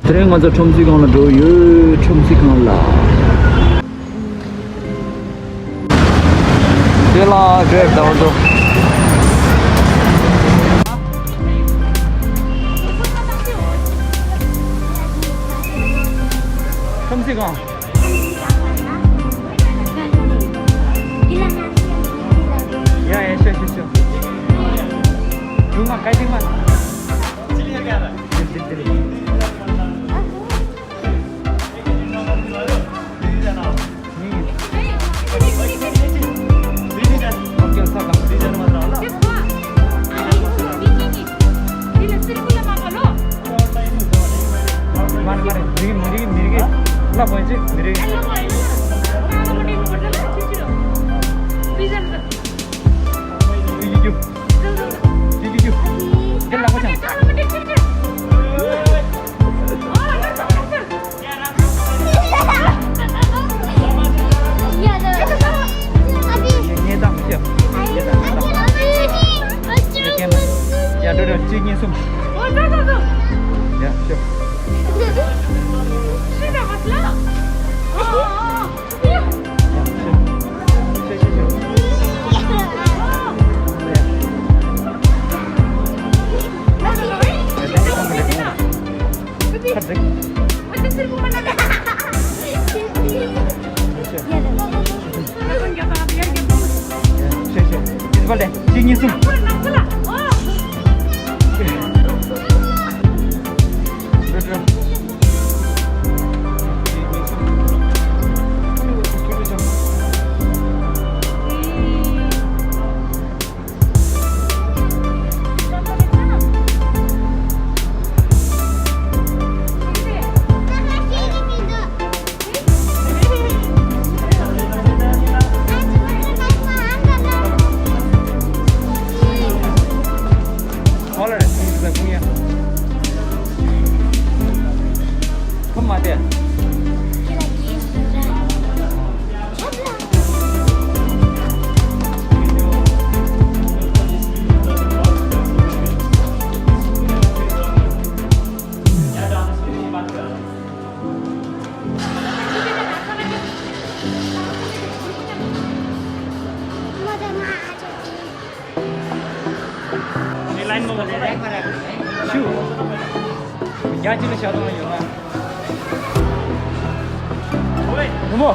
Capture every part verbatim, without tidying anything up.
དེ་རིང་ང་ཚོ་ཁྲོམ་གཟིགས་སྒང་ལ་འགྲོ་ཡོད། ཁྲོམ་གཟིགས་སྒང་ལ། དེ་ལ་འགྲོ་ཡག་ད་བར་དུ། ཁྲོམ་གཟིགས་སྒང་། ཡ་ཡ་ཤོད་ཤོད་ཤོད། དུང་མ་ག་དུང་མ། ཡ་འགྲོ་འགྲོ། གཅིག་གཉིས་གསུམ། ཡ་ཤོད། ཤུ། རྒྱ་ཆེ་ལ་ཤ་ཐོང་ཡོད་ན། བུ་མོ།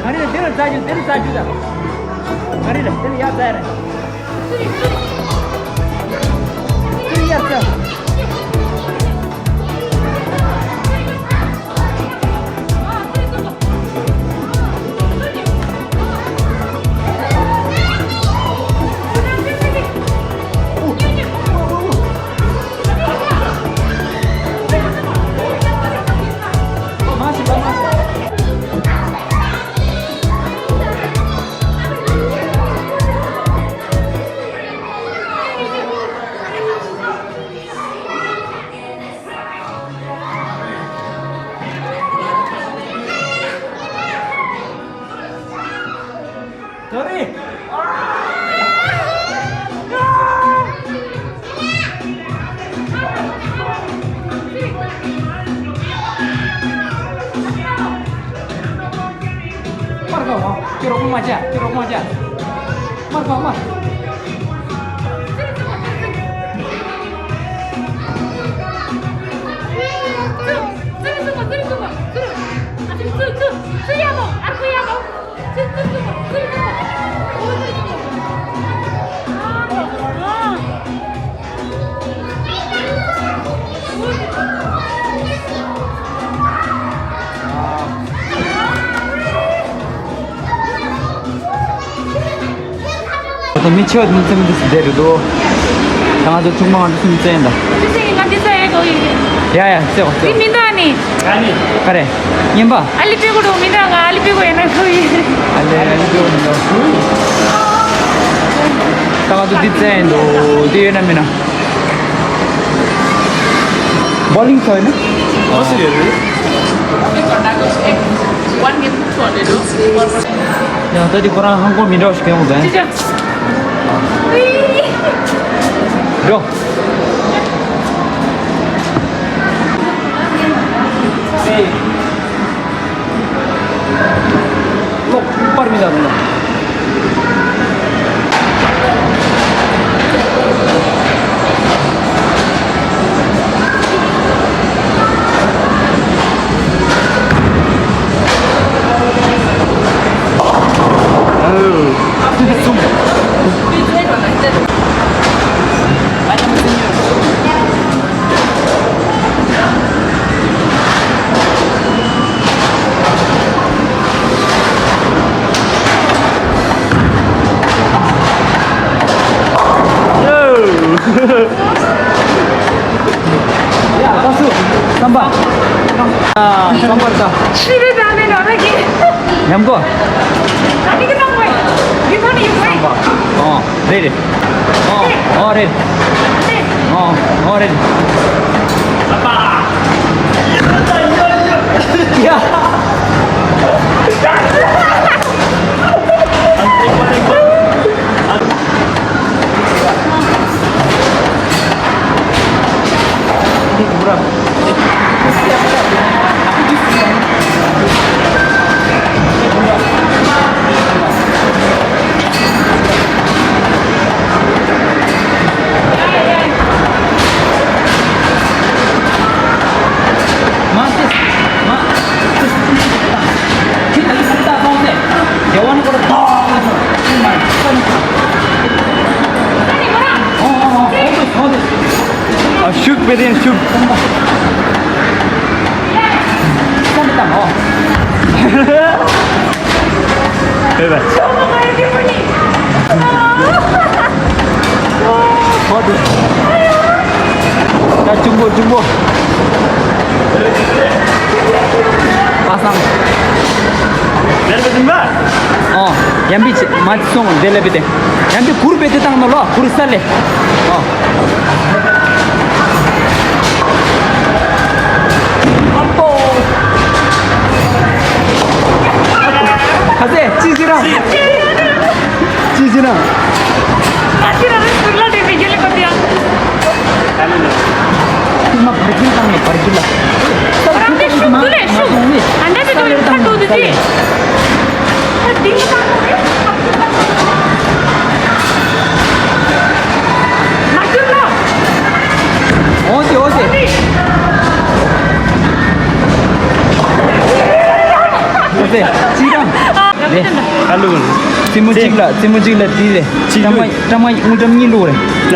ག་རེ་ལ་འདི་ལ་རྩ་རྒྱུ། འདི་ལ་རྩ་རྒྱུ་དང་། ག་རེ་ལ་འདི་ལ་ཡར་རྩ་རེད། འདི་ལ་ཡར་རྩ། Sorry. མར་གོ་མ། ཁྱོད་རོགས་མ་བྱ། ཁྱོད་རོགས་མ་བྱ། མར་གོ་མ། ད་མི་ཆེ་བ་དེ་ཚོ་མི་འདུག་ཟེར་རེད་འདུག་ད་ང་ཚོ་ཆུང་མ་ང་ཚོ་གསུམ་བཙལ་ཡིན་ད། ཅི་ཟེར་ཡིན་ང་འདི་ཚོ་ཨེ་གོ་ཡིན། ཡ་ཡ་བཙལ་བ་བཙལ་བ། འདི་མི་འདུག་ཨ་ནི། ག་རེ། རྔན་པ། ཨ་ལི་པི་གོ་འགྲོ་མི་འདུག་ང་ཨ་ལི་པི་གོ་ཡིན་ན་གོ་ཡིན། ཨ་ལི་ཨ་ལི་པི་གོ་མི་འདུག་ད་ང་ཚོ་འདི་བཙལ་ཡིན་འདུག་འདི་ཡོད་ན་མིན་ན། Bowling ཚོ་ཡིན་ན། ཨོ་སི་ཡོད་རེད། One game two hundred. ཡང་ད་འདི་ཁོ་རང་ཧང་གོ་མི་འདྲ་བ་ཞིག་ཡོང་གི་འདུག་ཅི་ཅི། འགྲོ། ལོག་པར་མི་ལ་རུང་ལ། ཡ། བཀའ་ཟུར་བསམ་པ། ཨ། བསམ་པར་ལྟ། ཤི་རེ་ད་ནི་ན་ར་གི། ཉམས་གོ། ད་ནི་གི་ན་མོ། ཡི་གོ་ནི་ཡི་གོ། བསམ་པ། ཨོ། རེད་རེད། ཨོ། ཨོ་རེད། ཨོ། ཨོ་རེད། ཡ། ཨ། ཤུགས་པའི་རིང་ཤུགས། བསམ་བཏང་ཨོ། བོད་པ། ཧོ་དུ། ད་གཅུང་པོ་གཅུང་པོ། པ་སངས། ལན་པ་ཟིན་པ། ཨོ། ཡམ་པི་ཆེ་མ་སོང་དེ་ལས་པི་དེ། ཡམ་པི་གུར་པེ་དེ་བཏང་ནོ་ལོ་གུར་ས་ལེ། ཨོ། ཁ་ཟས་ཅི་ཟེར་ར། ཅི་ཟེར་ར། ཨ་ཅི་ར་རེ་སུག་ལ་དེ་མི་རྒྱལ་ལེ་པ་དེ་ཡང་། ཁུག་མ་བར་གྱིན་བཏང་ནས་བར་གྱིན་ལ། རང་དེ་ཤུགས་དུ་ལེ་ཤུགས། ཨ་འདྲ་དེ་དུ་ཡོད་ཁ་དུ་དེ་དེ། འོ་དེ་འོ་དེ། འོ་དེ་ཅི་རང་། ཨ་ལུ། རྩེ་མོ་གཅིག་ལ་རྩེ་མོ་གཅིག་ལ་དེ་རེད། ཅི་ལུ། བཀྲ་མ་བཀྲ་མ་དངུལ་ཀྲམ་གཉིས་ལུ་རེད། ལ།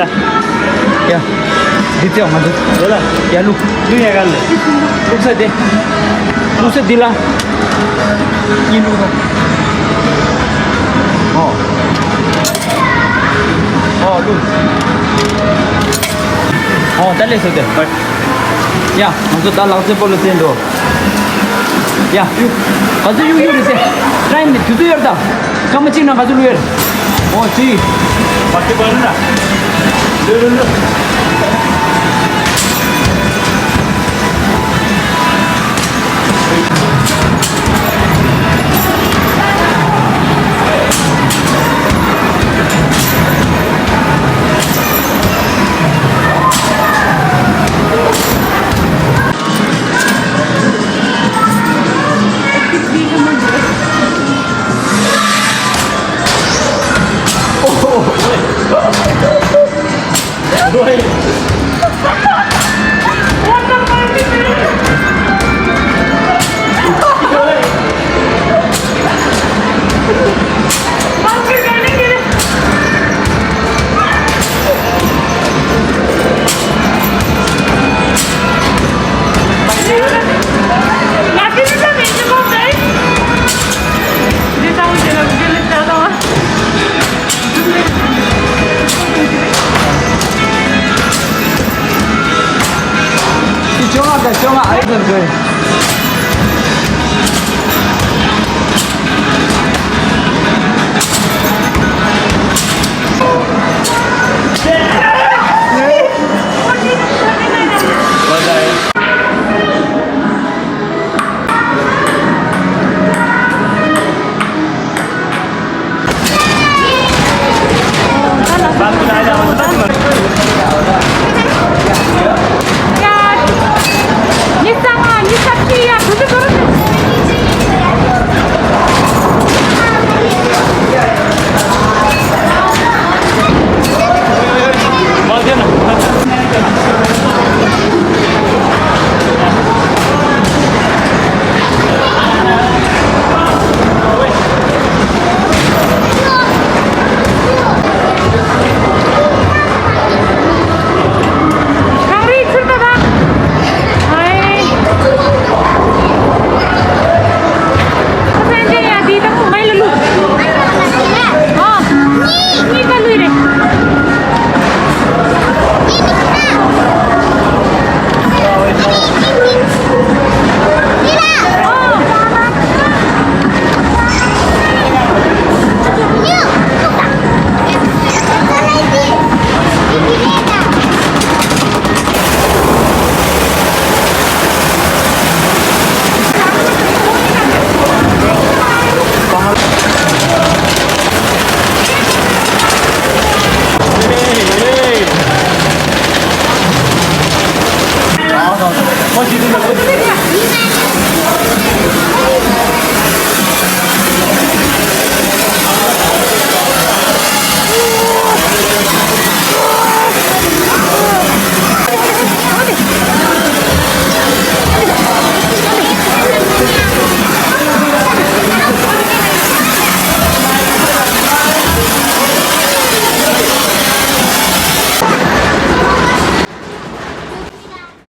ཡ། འདི་ཚེ་ང་ཚོ། ལོ་ལ། ཡ་ལུག་ལུག་ཡ་ག་ལེ། ལུག་ས་དེ། ལུག་ས་འདི་ལ། ཡིན་ལུག་རོ། ཨོ། ཨོ་ལུག་ཨོ་ད་ལེ་སོ་དེ། ཡ། ང་ཚོ་ད་ལག་རྩེད་སྤོ་ལོ་རྩེད་འགྲོ། ཡ། ག་ཚོད་གཡུག་གཡུག་རེད་ཟེར། ཊའིམ་ནི་དུས་ཚོད་ཡོད་ད། སྐར་མ་གཅིག་ནང་ག་ཚོད་བླུག་ཡོད། འོ་ཅི། བ་ཏི་བ་ལུ་ན། ལུ་ལུ་ལུ།